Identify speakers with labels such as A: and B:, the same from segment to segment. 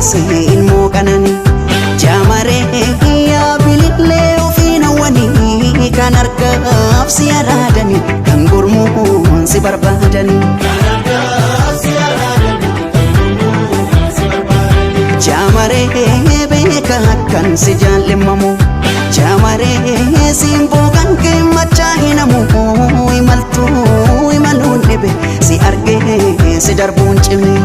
A: deesse ilmoo qanani. Jaamaree yaa bilillee ofiin hawwanii kan harkaaf si araadani kan gurmuun si barbaadani. Jaamaree beeka akkan si jaallimamu. Jaamaree simboo kan kee machaa hinamu imaltuu imaluun dhibe si argee si darbuun cime.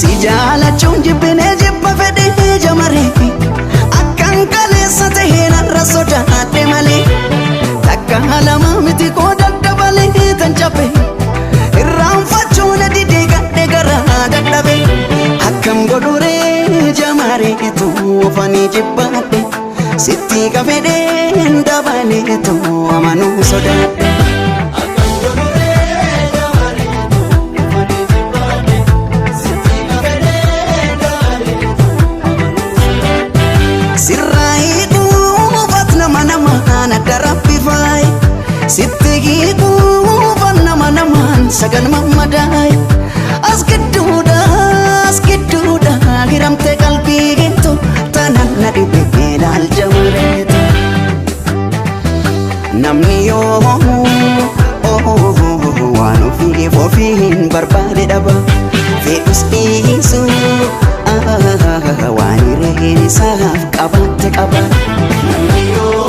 A: Si jaalachuun jibbinee jibba fedhee jamaree akkan kaleessa tahee narra sodaadhe malee takka lama miti koo daddabalee tan cabe irraanfachuu na didee gadhe garaa dadhabe akkam godhuree jamaree tuufanii jibbaadhe sitti qabedheen dabalee tuu amanuu sodaadhe. Sirraa hiikuufat nama namaan adda rabbi faaye sitti hiikuufat nama namaan sagal mammadaaye as gidduudha as gidduudha hiramte qalbii geettu tanan na dhibe ilaal jamareetu. Namni yoo waan ofiif ofiin barbaade dhaba fedhus dhiisu waan hireen isaaf qabaatte qaba. Namni yoo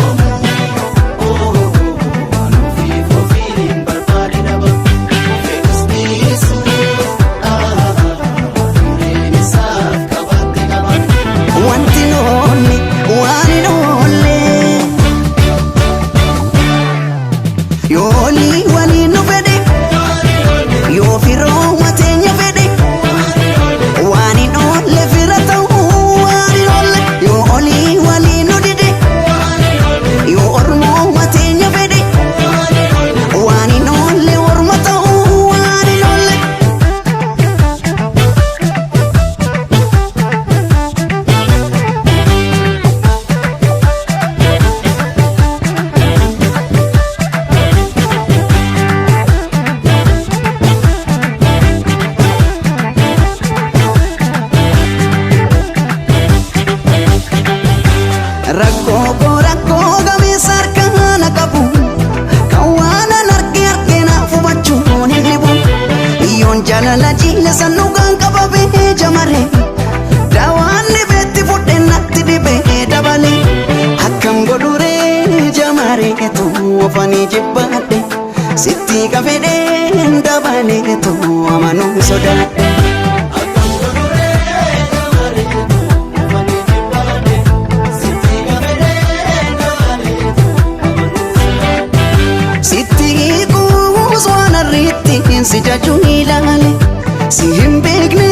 A: waan ofiif ofiin barbaade dhaba fedhus dhiisu waan hireen isaaf qabaatte qaba. Wanti noonni waan hin oolle. Yooli waliin nu fedhe yoo firooma teenya fedhe waan hin oolle fira ta'uu waan hin oolle yoo olii waliin nu dide yoo ormooma teenya fedhe waan hin oolle orma ta'uu waan hin oolle. Rakkoo koo rakkoo gameessa harkaa na qabu kan waan an arge arge naaf hubachuun hin dhibu. Iyyoon jaalala jiila san dhugaan qabamee jamare daawaan dhibeetti fudhe natti dhibee dabale akkam godhuree jamare tuufanii jibbaadhe sitti qabedheen dabale tuu amanuu sodaadhe. Sitti hiikuus waan arriitti si jajuu ilaale si hin beekne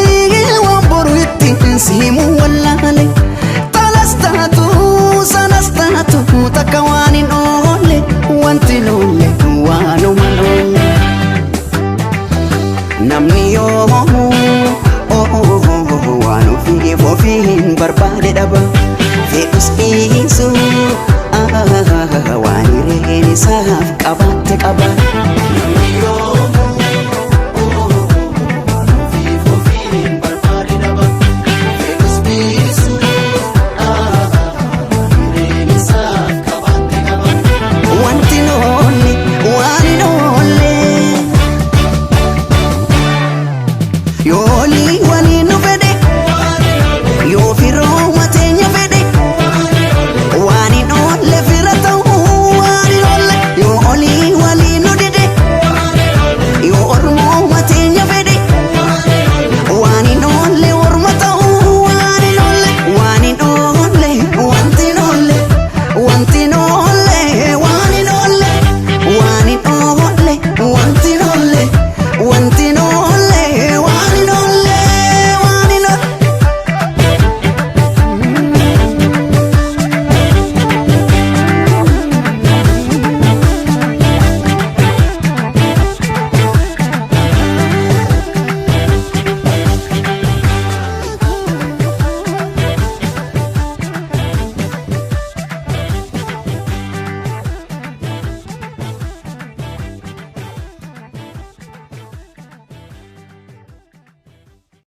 A: waan boru itti si himuu wallaale talas taatu sanas taatu takka waan hin oolle wanti loolle waanuma loolle. Namni yoo waan ofiif ofiin barbaade dhaba fedhus dhiisu waan hireen isaaf qabaate.